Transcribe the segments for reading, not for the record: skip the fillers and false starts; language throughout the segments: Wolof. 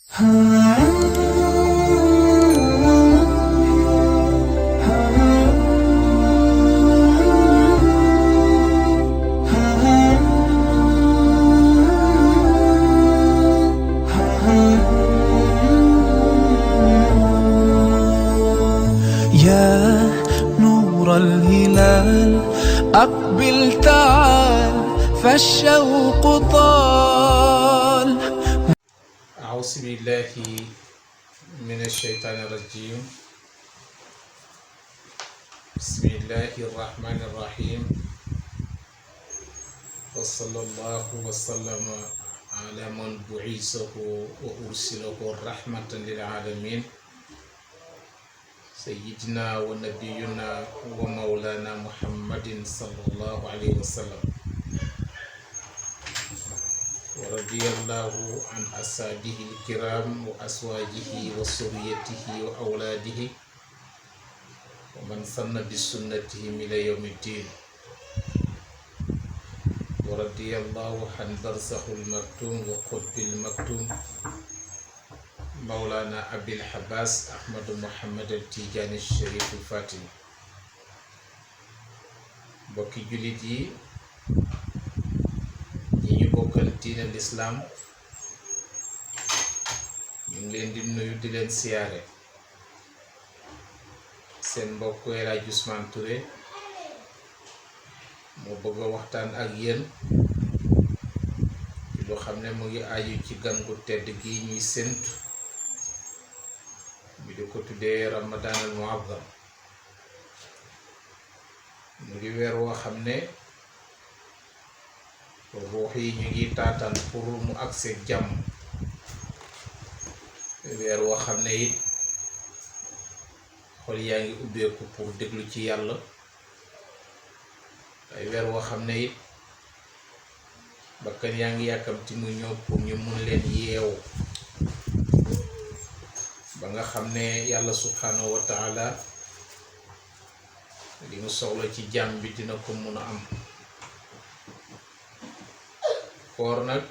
يا نور الهلال أقبل تعال فالشوق طال. أعوذ بالله من الشيطان الرجيم. بسم الله الرحمن الرحيم. وصلى الله وسلم على من بعثه وأرسله رحمة للعالمين سيدنا ونبينا ومولانا محمد صلى الله عليه وسلم. ورضي الله عن أصحابه الكرام وأزواجه وذريته وأولاده ومن سن بسنتهم إلى يوم الدين. ورضي الله عن برزخ المكتوم وقطب المكتوم مولانا أبي الحباس أحمد محمد التيجاني الشريف الفاتح. bokki jullit yi ñi ñu bokkal diine lislaam ñu ngi leen di nuyu di leen siyaare. seen mbokk El Hadj Ousmane Touré moo bëgg a waxtaan ak yéen ci loo xam ne mu ngi aju ci gan gu tedd gi ñuy séntu bi di ko tuddee Ramadan al Muazzam. mu ngi weer woo xam ne ruux yi ñu ngi taataan pour mu agse jàmm. weer woo xam ne it xol yaa ngi ubbeeku pour déglu ci yàlla. ay weer woo xam ne it bakkan yaa ngi yàkkamti mu ñëw pour ñu mun leen yeewu ba nga xam ne yàlla subhanahu wa taala li mu soxla ci jàmm bi dina ko mun a am. koor nag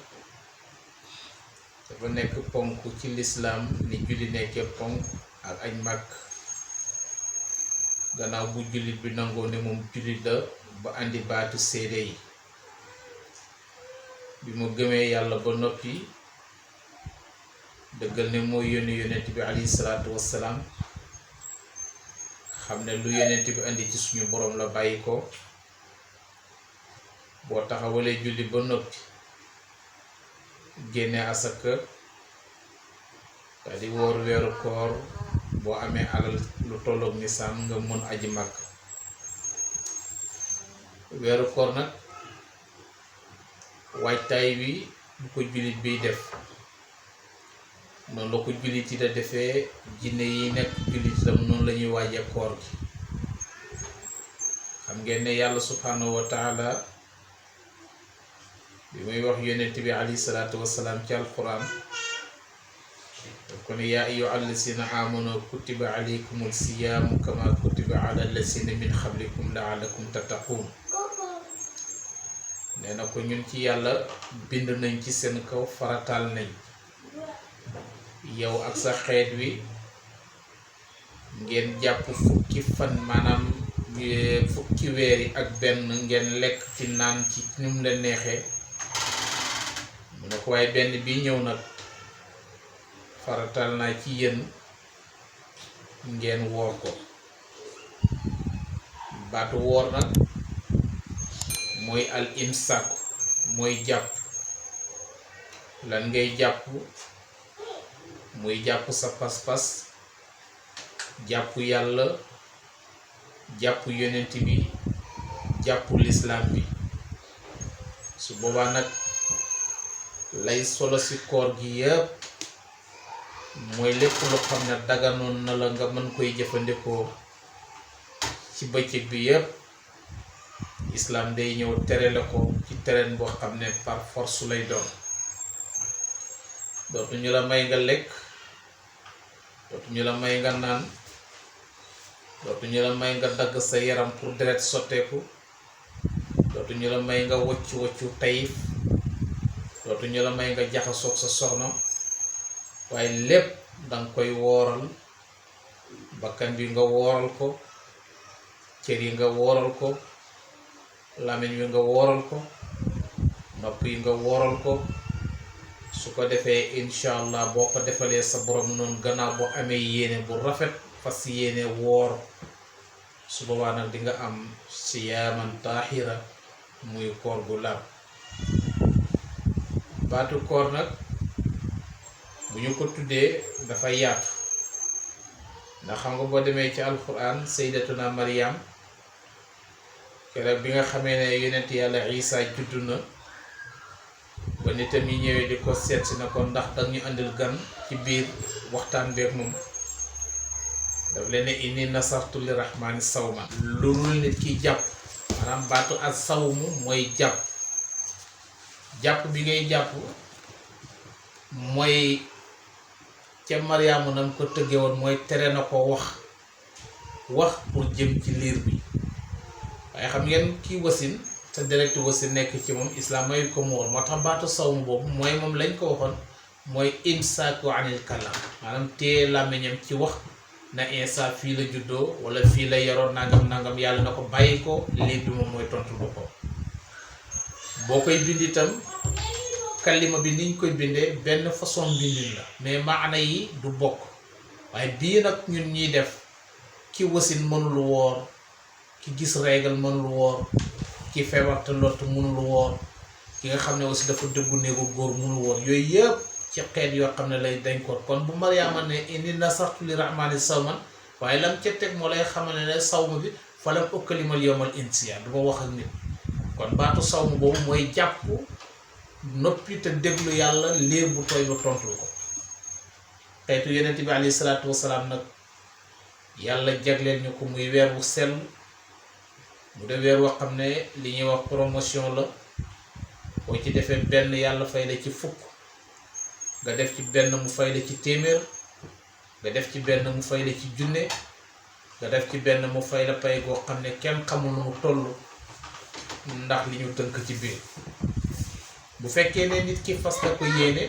dafa nekk ponk ci lislaam ni julli nekkee ponk ak aj màkk. gannaaw bu jullit bi nangoo ne moom jullit la ba andi baatu seede yi, bi mu gëmee yàlla ba noppi dëggal ne mooy yónni yonent bi alayhi salaatu wassalaam, xam ne lu yonent bi andi ci suñu boroom la bàyyi ko. boo taxawalee julli ba noppi génne asaka daal di woor weeru koor, boo amee alal lu tolloog nisaam nga mun aji màkk. weeru koor nag waajtaay wi bu ko jullit biy def noonu la ko jullit yi da defee. jinne yi nekk jullit itam noonu la ñuy waaje koor gi. xam ngeen ne yàlla subhanahu wa taala bi muy wax yonent bi alayhi salaatu wassalaam ci alquran kon yaa ayyuha allazina amanu kutiba alaykumul siyaamu kama kutiba ala allazina min qablikum la'allakum tattaqun. nee na ko ñun ci yàlla bind nañ ci seen kaw, farataal nañ yow ak sa xeet wi ngeen jàpp fukki fan, maanaam fukki weer yi ak benn ngeen lekk ci naan ci ni mu la neexee. mu ne ko waaye benn bi ñëw nag faratal naa ci yéen ngeen woor ko. baatu woor nag mooy al imsak, mooy jàpp. lan ngay jàpp? muy jàpp sa pas-pas, jàpp yàlla, jàpp yonent bi, jàpp lislaam bi. su boobaa nag lay solo ci koor gi yépp mooy lépp lu xam ne daganoon na la nga mën koy jëfandikoo ci bëccëg bi yépp, islam day ñëw tere la ko ci terrain boo xam ne par force lay doon. dootu ñu la may nga lekk, dootu ñu la may nga naan, dootu ñu la may nga dagg sa yaram pour deret sotteeku, dootu ñu la may nga woccu tayif, dootu ñu la may nga jaxasoog sa soxna, waaye lépp danga koy wooral. bakkan bi nga wooral ko, cër yi nga wooral ko, làmmiñ wi nga wooral ko, nopp yi nga wooral ko. su ko defee incha allah boo ko defalee sa borom noonu gannaaw boo amee yéene bu rafet fas yéene woor, su boobaa nag di nga am siyaaman taahira muy koor gu laab. baatu koor nag bu ñu ko tuddee dafa yaatu, ndax xam nga boo demee ci alquran sayyidatuna Maryam keroog bi nga xamee ne yonent yàlla Isa juddu na, ba nitam yi ñëwee di ko seet si na ko ndax danga ñu andil gan ci biir waxtaan beeg moom, daf leen ne inni nasartu li rahmaani sawman. lu dul nit ki jàpp, maanaam baatu as sawmu mooy jàpp. jàpp bi ngay jàpp mooy ca Maryaama nam ko tëggee woon, mooy tere na ko wax pour jëm ci liir bi. waaye xam ngeen kii wasin te direct wasin nekk ci moom islam mayu ko mu woon, moo tax baatu sawmu boobu mooy moom lañ ko waxoon mooy imsaaku anil kalam, maanaam téye làmmiñam ci wax na Isa fii la juddoo wala fii la yaroon nangam yàlla na ko bàyyi ko, liir bi moom mooy tontu boppam. boo koy bind itam kalima bi niñ koy bindee benn façon bindin la, mais maana yi du bokk. waaye bii nag ñun ñuy def ki wasin mënul woor, ki gis régal mënul woor, ki feebar te lott mënul woor, ki nga xam ne aussi dafa dëggu néegu góor mënul woor. yooyu yëpp ci xeet yoo xam ne lay dañ ko. kon bu Maryaama ne inni nasartu li rahmaani sawman, waaye lam ca teg moo lay xamal ne sawm bi falam ukallimal yawmal insiya, du ma wax ak nit. kon baatu sawm boobu mooy jàpp noppi te déglu yàlla, liir bu tooy ba tontu ko. xeetu yonent bi alayhi salaatu wasalaam nag yàlla jagleel ñu ko muy weer wu sell, mu de weer woo xam ne li ñuy wax promotion la. boo ci defee benn yàlla fay la ci fukk, nga def ci benn mu fay la ci téeméer, nga def ci benn mu fay la ci junne, nga def ci benn mu fay la pay goo xam ne kenn xamul nu mu toll ndax li ñu tënk ci biir. bu fekkee ne nit ki fas na ko yéene,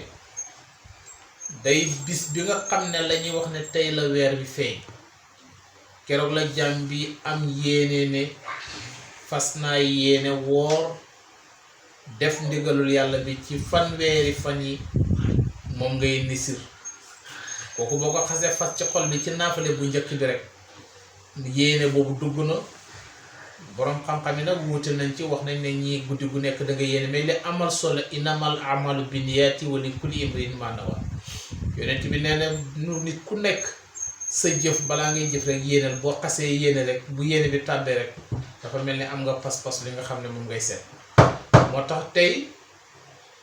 day bis bi nga xam ne la ñuy wax ne tey la weer bi feeñ, keroog la jàmm bi am yéene ne fas naa yéene woor def ndigalul yàlla bi ci fanweeri fan yi, moom ngay nisir. kooku boo ko xasee fas ci xol bi ci naafale bu njëkk bi rek, yéene boobu dugg na. boroom xam-xam yi nag wuute nañ ci, wax nañ ne ñii guddi gu nekk da nga yéene, mais li amal solo innamal a'maalu binniyaati wa li kulli imri'in maa nawaa. yonent bi nee na nit ku nekk sa jëf balaa ngay jëf rek yéenal. boo xasee yéene rek, bu yéene bi tàbbee rek dafa mel ni am nga pas-pas li nga xam ne moom ngay seet. moo tax tey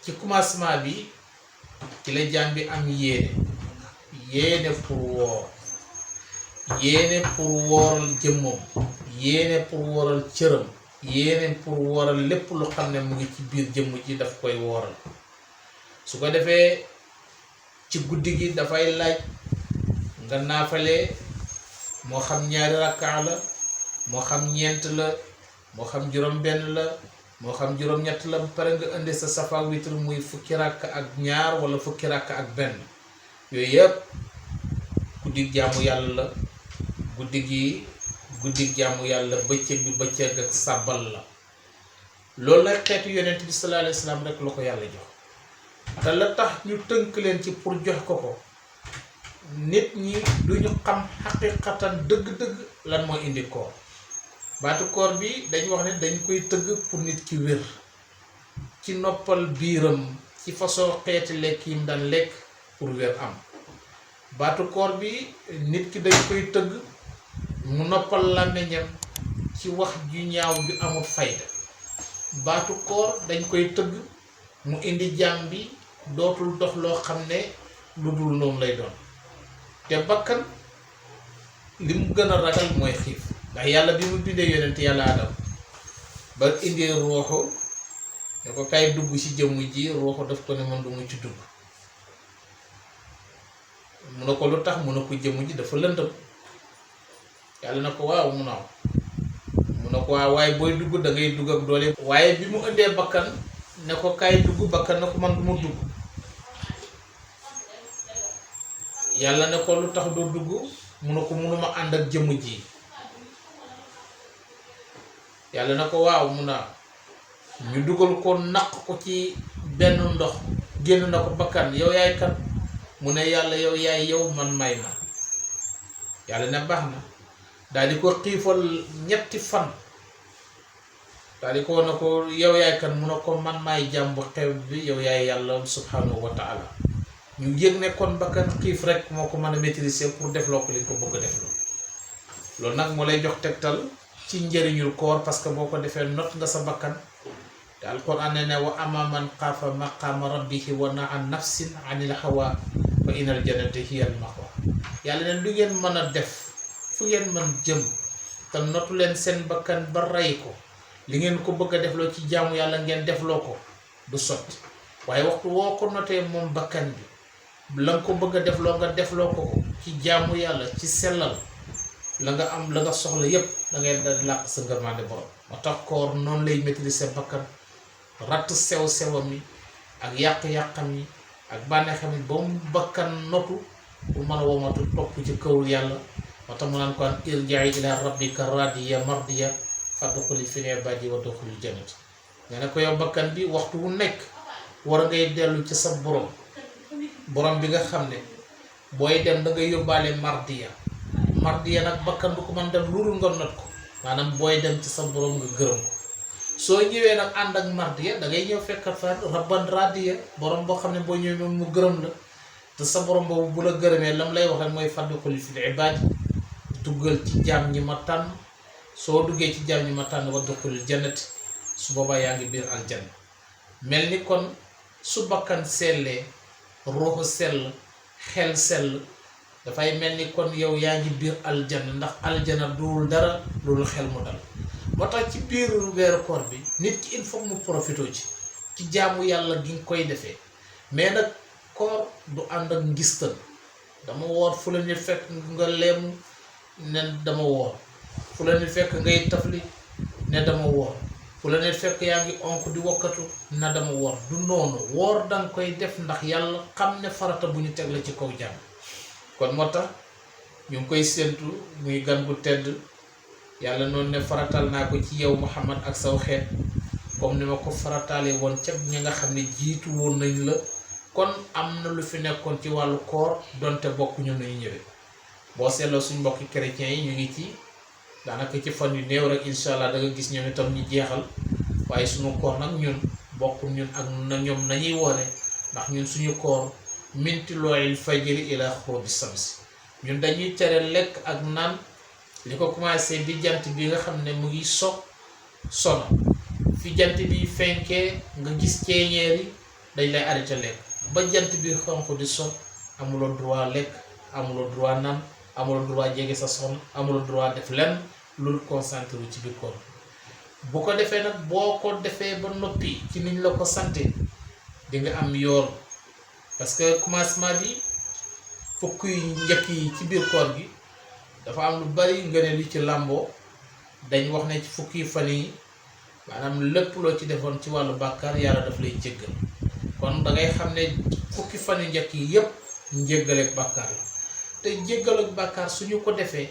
ci commencement bi ci la jaam bi am yéene pour woor, yéene pour wooral jëmmam, yéene pour wooral cëram, yéene pour wooral lépp lu xam ne mu ngi ci biir jëmm ji daf koy wooral. su ko defee ci guddi gi dafay laaj nga naafale, moo xam ñaari rakkaa la, moo xam ñeent la, moo xam juróom benn la, moo xam juróom ñett la. ba pare nga indi sa safa witr muy fukki rakk ak ñaar wala fukki rakk ak benn. yooyu yëpp guddi jaamu yàlla la. guddi jaamu yàlla, bëccëg bi bëccëg ak sàbbal la. loolu nag xeetu yonent bi sallallahu alayhi wa sallam rek la ko yàlla jox. te la tax ñu tënk leen ci pour jox ko nit ñi duñu xam xaqiqatan dëgg-dëgg lan mooy indi koor. baatu koor bi dañ wax ne dañ koy tëgg pour nit ki wér, ci noppal biiram, ci façon xeeti lekk yi mu daan lekk pour wér am. baatu koor bi nit ki dañ koy tëgg mu noppal làmmiñam ci wax ju ñaaw ju amul fayda. baatu koor dañ koy tëgg mu indi jaam bi dootul dox loo xam ne lu dul noonu lay doon. te bakkan li mu gën a ragal mooy xiif, ndax yàlla bi mu bindee yonent yàlla Adam ba indi ruuxu ne ko kay dugg ci jëmm ji, ruuxu daf ko ne man du mu ci dugg. mu ne ko lu tax, mu ne ko jëmm ji dafa lëndëm. yàlla na ko waaw mu naaw, mu ne ko waaw waaye booy dugg da ngay dugg ak doole. waaye bi mu indee bakkan ne ko kay dugg, bakkan na ko man du ma dugg. yàlla ne ko lu tax doo dugg mu ne ko munuma ànd ak jëmm ji yàlla ne ko waaw mun a ñu dugal ko naq ko ci benn ndox génn na ko bakkan yow yaay kan mu ne yàlla yow yaay yow man may man yàlla ne baax na daal di ko xiifal ñetti fan daal di ko ne ko yow yaay kan mu ne ko man maay jàmm bu xew bi yow yaay yàlla subhanahu wa taala ñu yëg ne kon bakkan xiif rek moo ko mën a maîtriser pour def loo ko li ko bëgg a def loolu nag moo lay jox tegtal ci njëriñul koor parce que boo ko defee not nga sa bakkan te alquran ne wa amma man xaafa maqaama rabbihi wa naha nafsin anil hawa fa innal jannata hiya al ma'wa yàlla ne lu ngeen mën a def fu ngeen mën jëm te notu leen seen bakkan ba rey ko li ngeen ko bëgg a defloo ci jaamu yàlla ngeen defloo ko du sotti waaye waxtu woo ko notee moom bakkan bi la nga ko bëgg a defloo nga defloo ko ci jaamu yàlla ci sellal la nga am la nga soxla yépp da ngay da làq sa ngërmande borom moo tax koor noonu lay maîtriser bakkan ratt sew-sewam yi ak yàq-yàqam yi ak bànneexam yi ba mu bakkan notu pour mën a womatu topp ci kaw yàlla moo tax mu naan ko an irja'i ila rabbika radiya mardiya fadxuli fi ibaadi wa duxulil jannati nga ne ko yow bakkan bi waxtu wu nekk war ngay dellu ci sa borom bi nga xam ne booy dem da ngay yóbbaale mardiya nag bakkan du ko mën dem loolu nga not ko maanaam booy dem ci sa borom nga gërëm ko soo ñëwee nag ànd ak mardiya da ngay ñëw fekk fa rabban radiya borom boo xam ne boo ñëwee moom mu gërëm la te sa borom boobu bu la gërëmee lam lay wax rek mooy fadxuli fil ibaadi duggal ci jaam ñi ma tànn soo duggee ci jaam ñi ma tànn wa duxulil jannati su boobaa yaa ngi biir aljanna mel ni kon su bakkan sellee ruuxu sell xel sell dafay mel ni kon yow yaa ngi biir aljanna ndax aljanna duwul dara loolu xel mu dal moo tax ci biir weeru koor bi nit ki il faut mu profité ci jaamu yàlla gi nga koy defee mais nag koor du ànd ak ngistal dama woor fu la nit fekk nga leemu ne dama woor fu la nit fekk ngay tafli ne dama woor fu la nit fekk yaa ngi onk di wokkatu na dama woor du noonu woor danga koy def ndax yàlla xam ne farata bu ñu teg la ci kaw jàmm kon moo tax ñu ngi koy séentu muy gan bu tedd yàlla noonu ne faratal naa ko ci yow Muhammad ak saw xeet comme ni ma ko farataalee woon ca ñi nga xam ne jiitu woon nañ la kon am na lu fi nekkoon ci wàllu koor donte bokk ñu nuy ñëwee boo seetloo suñ mbokki chrétiens yi ñu ngi ci daanaka ci fan yu néew rek incha allah da nga gis ñoom itam ñu jeexal waaye suñu koor nag ñun bokk ñun ak na ñoom nañuy woore ndax ñun suñu koor minti looyil fajiri ila xurubi samsi ñun dañuy tere lekk ak naan li ko commencé bi jant bi nga xam ne mu ngi sono fi jant bi fenkee nga gis ceeñeer yi dañ lay arrêté lekk ba jant bi xonq di so amuloo droit lekk amuloo droit naan amuloo droit jege sa soxna amuloo droit def lenn loolu concentré wu ci biir koor bu ko defee nag boo ko defee ba noppi ci niñ la ko sante di nga am yoon parce que commencement bi fukk yu njëkk yi ci biir koor gi dafa am lu bari nga ne li ci làmboo dañ wax ne ci fukki fan yi maanaam lépp loo ci defoon ci wàllu bàkkaar yàlla daf lay jéggal kon da ngay xam ne fukki fan yu njëkk yi yépp njéggaleek bàkkaar la te jéggaleek bàkkaar suñu ko defee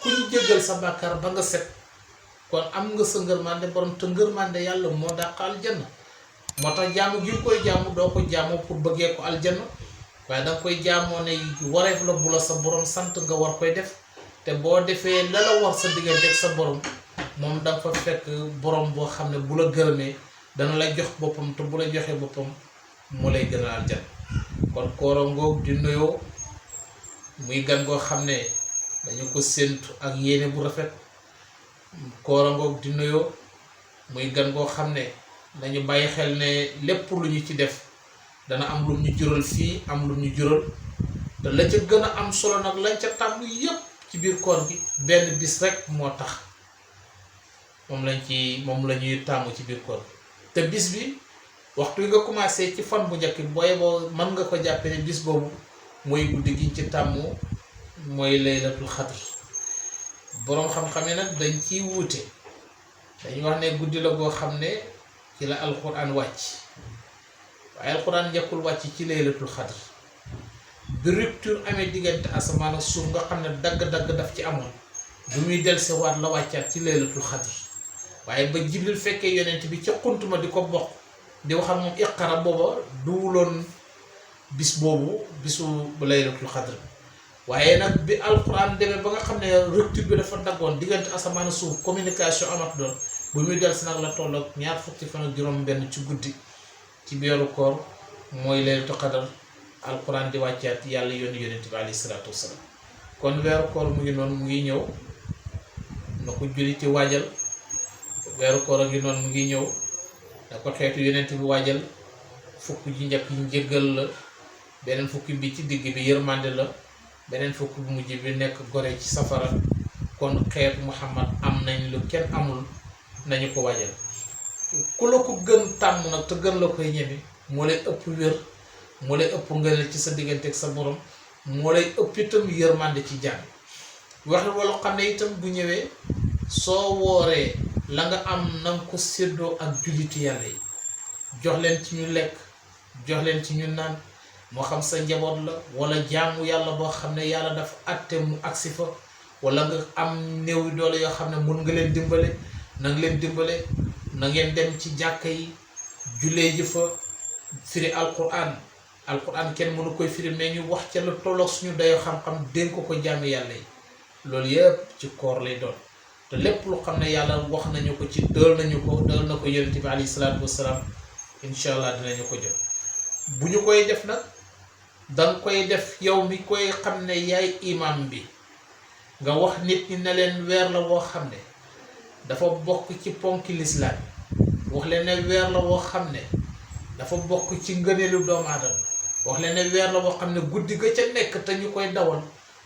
ku ñu jéggal sa bàkkaar ba nga set kon am nga sa ngërmande borom te ngërmande yàlla moo dàq aljanna moo tax jaamu gi koy jaamu doo ko jaamoo pour bëggee ko aljanna waaye danga koy jaamoo ne wareef la bu la sa borom sant nga war koy def te boo defee la la war sa diggante ak sa borom moom danga fa fekk borom boo xam ne bu la gërëmee dana la jox boppam te bu la joxee boppam moo lay gën a aljanna kon kooro ngoog di nuyoo muy gan goo xam ne dañu ko séentu ak yéene bu rafet kooro ngoog di nuyoo muy gan goo xam ne dañu bàyyi xel ne lépp lu ñu ci def dana am lu ñu jural fii am lu ñu jural te la ca gën a am solo nag lañ ca tàmm yépp ci biir koor gi benn bis rek moo tax moom la ñuy tàmm ci biir koor gi te bis bi waxtu yi nga commencé ci fan bu njëkk booy boo mën nga ko jàppe ne bis boobu mooy guddi gi ci tàmm mooy laylatul xadr boroom xam-xam yi nag dañ ciy wuute dañuy wax ne guddi la goo xam ne ci la alquran wàcc waaye alquran njëkkul wàcc ci laylatul xadr bi rupture amee diggante asamaan ak suuf nga xam ne dagg-dagg daf ci amoon bu muy dellusiwaat la wàccaat ci laylatul xadr waaye ba Jibril fekkee yonent bi ca xuntuma di ko bokk di wax ak moom iqara booba duwuloon bis boobu bisu laylatul xadr waaye nag bi alquran demee ba nga xam ne rupture bi dafa daggoon diggante asamaan suuf communication amat doon bu muy dellusi nag la toll ak ñaar fukki fan ak juróom benn ci guddi ci weeru koor mooy laylatul xadr alquran di wàccaat yàlla yonent bi alayhi salaatu wasalaam kon weeru koor mu ngi noonu mu ngi ñëw na ko julliti waajal weeru koor a ngi noonu mu ngi ñëw da ko xeetu yonent bi waajal fukk ji njëkk yi njëggal la beneen fukki bi ci digg bi yërmande la beneen fukk bu mujj bi nekk gore ci safara kon xeetu Muhammad am nañ lu kenn amul nañu ko waajal ku la ko gën tàmm nag te gën la koy ñeme moo lay ëpp wér moo lay ëpp ngëneel ci sa diggante ak sa borom moo lay ëpp itam yërmande ci jàmm wax wala xam ne itam bu ñëwee soo wooree la nga am na nga ko séddoo ak jullitu yàlla yi jox leen ci ñu lekk jox leen ci ñu naan moo xam sa njaboot la wala jaamu yàlla boo xam ne yàlla dafa àtte mu agsi fa wala nga am néew doole yoo xam ne mun nga leen dimbale na nga leen dimbale na ngeen dem ci jàkka yi jullee ji fa firi alquran kenn mënu koy firi mais ñu wax ca lu tolloog suñu dayoo xam-xam dénk ko jaami yàlla yi loolu yëpp ci koor lay doon te lépp lu xam ne yàlla wax nañu ko ci dël na ko yonent bi alayhi salaatu wasalaam incha allah dinañu ko jot bu ñu koy def nag danga koy def yow mi koy xam ne yaay imam bi nga wax nit ñi ne leen weer la woo xam ne dafa bokk ci ponki lislaam wax leen ne weer la woo xam ne dafa bokk ci ngëneelu doomu aadama wax leen ne weer la woo xam ne guddi ga ca nekk te ñu koy dawal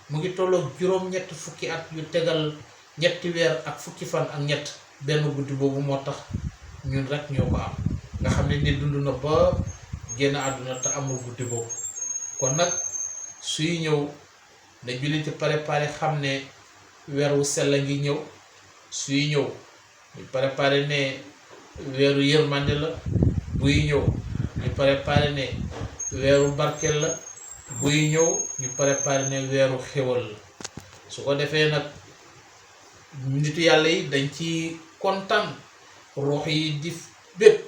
mu ngi tolloog juróom-ñetti fukki at yu tegal ñetti weer ak fukki fan ak ñett benn guddi boobu moo tax ñun rek ñoo ko am nga xam ne nit dund na ba génn àdduna te amul guddi boobu kon nag suy ñëw na julliti préparé xam ne weer wu sell ngi ñëw suy ñëw ñu préparé ne weeru yërmande la buy ñëw ñu préparé ne weeru barkel la buy ñëw ñu préparé ne weeru xéwal la su ko defee nag nitu yàlla yi dañ ci kontaan ruux yi di bépp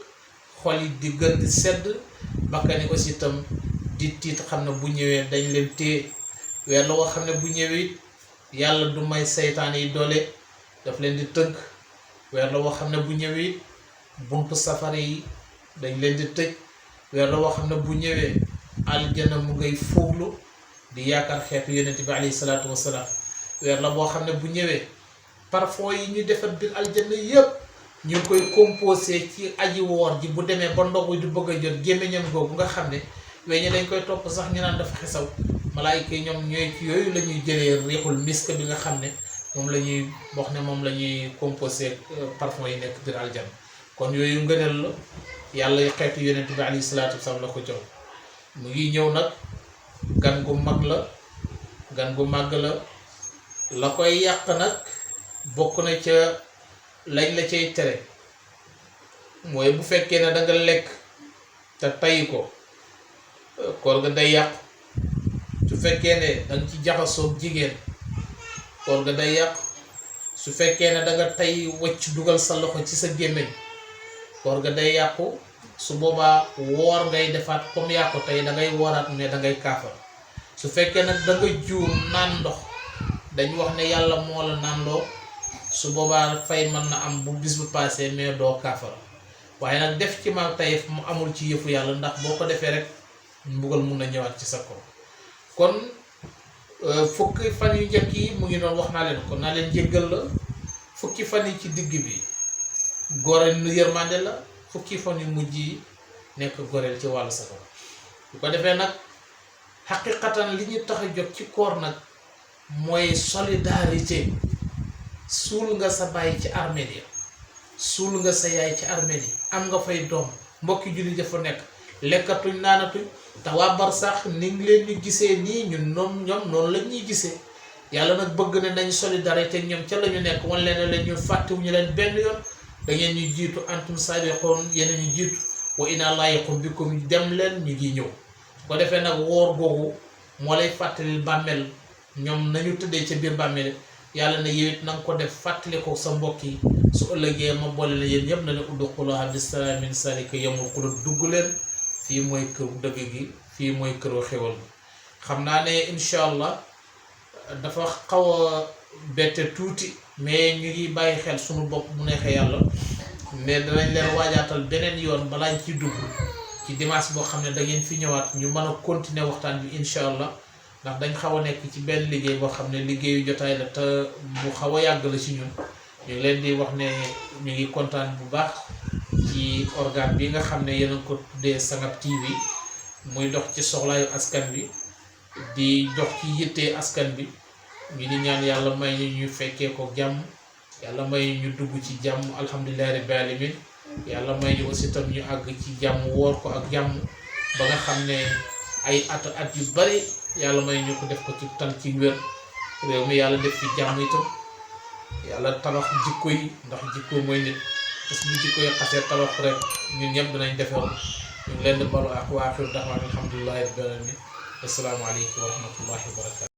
xol yi di gën di sedd bakkani aussi itam di tiit xam ne bu ñëwee dañ leen téye weer la woo xam ne bu ñëwee yàlla du may seytaan yi doole daf leen di tënk weer la woo xam ne bu ñëwee buntu safara yi dañ leen di tëj weer la woo xam ne bu ñëwee aljana mu ngay fuuglu di yaakaar xeetu yonent bi alayhi salaatu wasalaam weer la boo xam ne bu ñëwee parfum yi ñu defar biir aljanna yépp ñu ngi koy composé ci aji woor ji bu demee ba ndogu di bëgg a jot gémmiñam googu nga xam ne weññi dañ koy topp sax ñu naan dafa xesaw malaayika yi ñoom ñooy ci yooyu la ñuy jëlee riixul misk bi nga xam ne moom la ñuy wax ne moom la ñuy composé parfum yi nekk biir aljanna kon yooyu ngëneel la yàlla xeetu yonent bi alayhi salaatu wasalaam la ko jox mu ngi ñëw nag gan gu mag la gan gu màgg la koy yàq nag bokk na ca lañ la cay tere mooy bu fekkee ne danga lekk te tay ko koor ga day yàqu su fekkee ne danga ci jaxasoog jigéen koor ga day yàqu su fekkee ne danga tay wacc dugal sa loxo ci sa gémmiñ koor ga day yàqu su boobaa woor ngay defaat comme yàqu tey dangay wooraat mais dangay kaafar su fekkee nag danga juum naan ndox dañ wax ne yàlla moo la naan loo su boobaa fay mën na am bu bis bu paasee mais doo kaafara waaye nag def ci ma tayef mu amul ci yëfu yàlla ndax boo ko defee rek mbugal mun na ñëwaat ci sa kaw kon fukki fan yu njëkk yi mu ngi noonu wax naa leen kon naa leen jéggal la fukki fan yi ci digg bi goreel nu yërmande la fukki fan yu mujj yi nekk goreel ci wàllu sa kaw bu ko defee nag xaqiqatan li ñu tax a jóg ci koor nag mooy solidarité suul nga sa baay ci armeel yi suul nga sa yaay ci armeel yi am nga fay doom mbokki julli dafa nekk lekkatuñ naanatuñ te waa barsax ni ngi leen ñu gisee nii ñun ñoom noonu la ñuy gisee yàlla nag bëgg ne nañ solidarité ñoom ca la ñu nekk wan leen la ñu fàttewuñu leen benn yoon da ngeen ñu jiitu antum saabiqoon yéen ñu jiitu wa inna laahiqun bikum dem leen ñu ngi ñëw ko defee nag woor googu moo lay fàttalil bàmmeel ñoom nañu tëddee ca biir bàmmeel yàlla ne yow it na nga ko def fàttali ko sa mbokk yi su ëllëgee ma boole la yéen ñëpp na ne udxuluuhaa bisalaamin zaalika yawmul xuluud dugg leen fii mooy këru dëgg gi fii mooy këru xewal gi xam naa ne incha allah dafa xaw a bette tuuti mais ñu ngi bàyyi xel suñu bopp mu neexee yàlla mais danañ leen waajaatal beneen yoon balaa ñu ciy dugg ci dimanche boo xam ne da ngeen fi ñëwaat ñu mën a continuer waxtaan bi incha allah ndax dañ xaw a nekk ci benn liggéey boo xam ne liggéeyu jotaay la te bu xaw a yàgg la ci ñun ñu leen di wax ne ñu ngi kontaan bu baax ci organe bi nga xam ne yéen a ko tuddee Sangap TV muy dox ci soxlaayu askan bi di dox ci yittee askan bi ñu di ñaan yàlla may ñu fekkee ko jàmm yàlla may ñu dugg ci jàmm alhamdulillahi rabbil alamin yàlla may ñu aussi tam ñu àgg ci jàmm woor ko ak jàmm ba nga xam ne ay at yu bari yàlla may ñu ko def ko ci tan ci wér réew mi yàlla def ci jàmm itam yàlla tabax jikko yi ndax jikko mooy nit parce que bu jikko yi xasee tabax rek ñun ñëpp dinañ defew ñu ngi leen di balu ak waa aaxiru da'waanaa alhamdulillahi rabbil alamin assalaamu aleykum wa rahmatullahi wa barakatuh